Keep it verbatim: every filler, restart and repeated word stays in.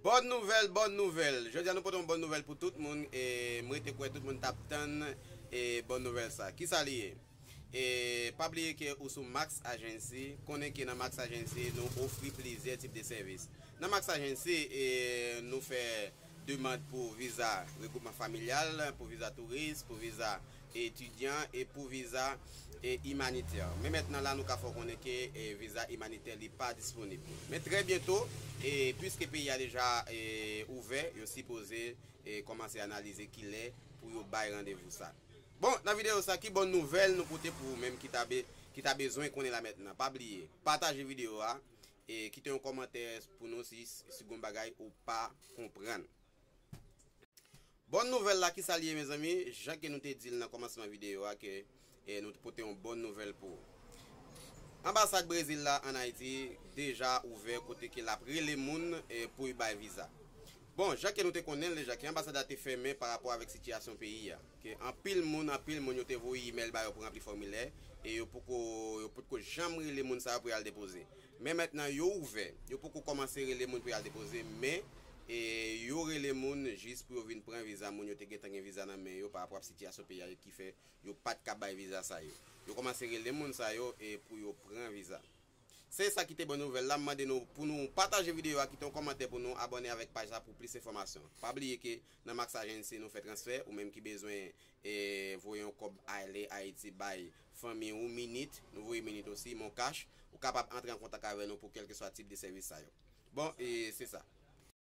Bòn nouvèl, bòn nouvèl. Jodi a nou pote yon bòn nouvèl pou tout moun. E m rete kwè tout moun t ap tann e bòn nouvèl sa. Kisa li ye? E pa bliye ke ou sou Max Agency. Konnen ke nan Max Agency, nou ofri plizyè tip de sèvis. Nan Max Agency, e nou fè demann pou viza regwoupman familyal, pou viza touris, pou viza etidyan e pou viza e imanitè. Men mentnan la, nou ka fè w konnen ke e viza imanitè li pa disponib. Men trè byento, e piske peyi a deja e ouvè, yo sipoze e kòmanse analize kilè pou yo bay randevou sa. Bon, nan videyo sa, ki bòn nouvèl nou pote pou ou menm ki ta be, ki ta bezwen konnen la mentnan? Pa bliye, pataje videyo a e kite yon kòmantè pou nou si, si gon bagay ou pa konprann. Bòn nouvèl la, kisa li ye, mezanmi? Jan ke nou te di l nan kòmansman videyo a, ke e nou te pote yon bòn nouvèl pou ou. Anbasad Brezil la ann Ayiti deja ouvè kote ke l ap rele moun e pou y bay viza. Bon, jan ke nou te konnen l deja, ke anbasad la te fèmen pa rapò avèk sitiyasyon peyi a. Ke anpil moun, anpil moun yo te voye imèl ba yo pou ranpli fòmilè e yo poko, yo potko janm rele moun sa yo pou y al depoze. Men mentnan yo ouvè, yo poko kòmanse rele moun pou y al depoze, men e yo rele moun jis pou yo vin pran viza moun yo te gentan gen viza nan men yo pa rapò ak sitiyasyon peyi a ki fè yo pa t ka bay viza sa yo. Yo kòmanse rele moun sa yo e pou yo pran viza. Se sa ki te bòn nouvèl la. M mande nou pou nou pataje videyo a, kite yon kòmantè pou nou, abòne avèk paj la pou plis enfòmasyon. Pa bliye ke nan Max Agency nou fè transfè, ou menm ki bezwen e voye yon kòb ale Ayiti bay fanmi ou, Minit, nou voye Minit osi, Moncash, ou kapab antre an kontak avè nou pou kèlkeswa tip de sèvis sa yo. Bon, e se sa.